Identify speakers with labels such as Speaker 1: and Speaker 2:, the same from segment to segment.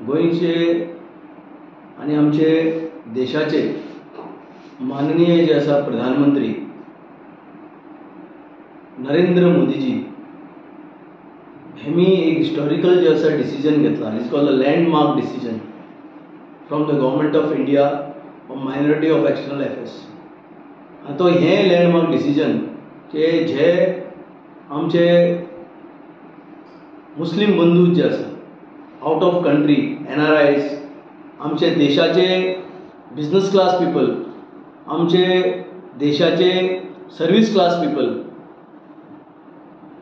Speaker 1: गोंयचे आनी आमचे देशाचे माननीय जे आसा प्रधानमंत्री नरेंद्र मोदीजी हेमी एक हिस्टॉरिकल जे आसा डिसिजन घेतला. It's called a landmark decision from the Government of India, Minority of External Affairs. आनी तो हें लँडमार्क डिसिजन की जे आमचे मुस्लीम बंधू जे आसा out of country, NRIs, आमचे देशाचे बिजनस क्लास पिपल, आमचे देशाचे सर्वीस क्लास पिपल,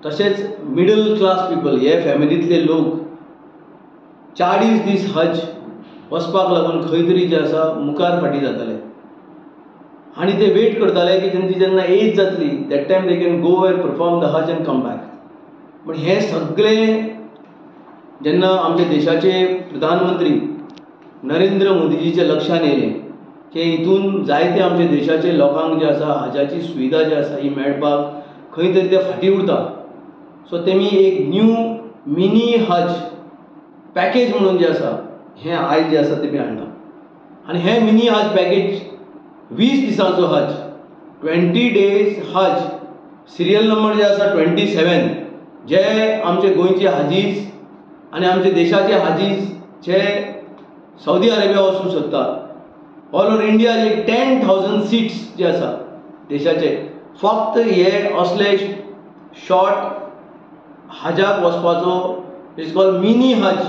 Speaker 1: तशेंच मिडल क्लास पिपल, हे फॅमिलींतले लोक 40 दीस हज वचपाक लागून खंय तरी जे आसा मुखार फाटीं जाताले आनी ते वेट करताले की तेंची जेन्ना एज जातली, that time they can go and perform the Hajj and come back. पण हें सगळें जेन्ना आमच्या देशाचे प्रधानमंत्री नरेंद्र मोदीजीच्या लक्षांत येयलें की हितून जायते आमच्या देशाचे लोकांक जे आसा हजाची सुविधा जी आसा ही मेळपाक खंय तरी ते फाटीं उरता, सो तेमी एक न्यू मिनी हज पॅकेज म्हणून जें आसा हें आयज जें आसा तेमी हाडलां. आनी हें मिनी हज पॅकेज 20 दिसांचो हज, 20 डेज हज, सिरियल नंबर जे आसा 27, जे आमचे गोंयचे हाजीज आनी आमचे देशाचे हाजीज जे सौदी अरेबिया वचूंक सोदता, ऑल ओवर इंडिया जे 10,000 सीट्स जे आसा देशाचे, फक्त हे असले शॉर्ट हजाक वचपाचो, it's called mini हज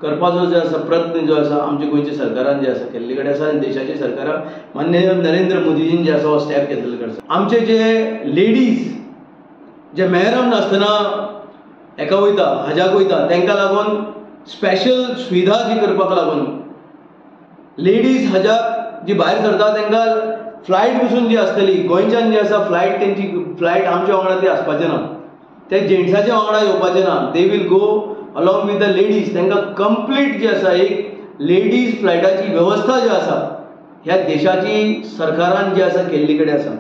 Speaker 1: करपाचो जे आसा प्रयत्न जो आसा आमच्या गोंयच्या सरकारान जे आसा केल्ले कडेन आसा आनी देशाच्या सरकारान माननीय नरेंद्र मोदीजीन जे आसा हो स्टेप घेतलेले कडेन आसा. आमचे जे लेडीज जे मेहरम नासतना हेका वयता, हजाक वयता, तांकां लागून स्पेशल सुविधा जी करपाक लागून लेडीज हजाक जी भायर सरता तांकां फ्लायट पसून जी आसतली गोंयच्यान जी आसा फ्लायट, तेंची फ्लायट आमच्या वांगडा ती आसपाचें ना, ते जेंट्साच्या वांगडा येवपाचें ना, they will go along with the ladies. तांकां कंप्लीट जी आसा एक लेडीज फ्लायटाची वेवस्था जी आसा ह्या देशाची सरकारान जी आसा केल्ली कडेन आसा.